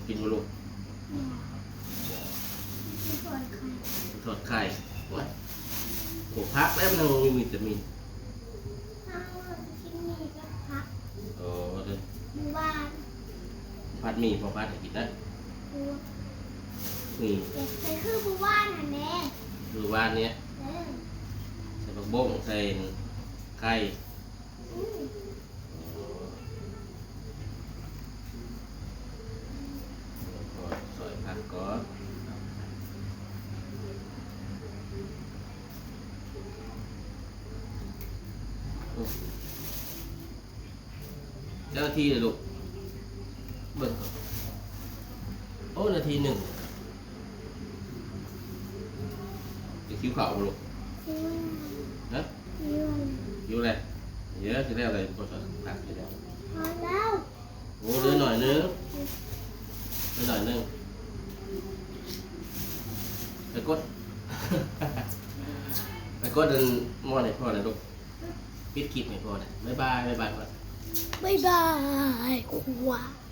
ກິນບໍ່ລູກ? ອືມ ກິນທອດໄຂ່ ທອດໄຂ່. ໂອ້ຍ ໂອ້ ຜັກແລ້ວມັນຍັງມີວິຕາມິນ. ເຮົາກິນໝີ່ກັບຜັກ. ໂອ້ ເດີ ມື້ວານ ຜັດໝີ່ ພໍ່ຜັດໃຫ້ກິນນະ. ອືມ ໝີ່ ແບບໃສ່ຄືມື້ວານຫັ້ນແຫຼະ ມື້ວານນີ້. ເອີ ໃສ່ຜັກບົ້ງ ໃສ່ໄຂ່. ອືມ ໂອ້ ຊອຍຜັກກ່ອນ. ຈັກນາທີແລ້ວລູກ? ເບິ່ງກ່ອນ. ໂອ້ ນາທີໜຶ່ງ. ຈະຫິວເຂົ້າບໍ່ລູກ? ຫິວ. ຮະ? ຫິວ. ຫິວແລ້ວ. ເອີ ຊິແລ້ວແລ້ວ ບໍ່ສັກພັກຊິແລ້ວ. ພໍແລ້ວ. ໂອ້ ເຫຼືອໜ້ອຍໜຶ່ງ ເຫຼືອໜ້ອຍໜຶ່ງ. ໄປກົດ ໄປກົດອັນໝໍ້ໃຫ້ພໍ່ແດ່ລູກ. ປິດຄລິບໃຫ້ພໍ່ແດ່. ບາຍບາຍ ບາຍບາຍກ່ອນ. ບາຍບາຍ ຄວາຍ.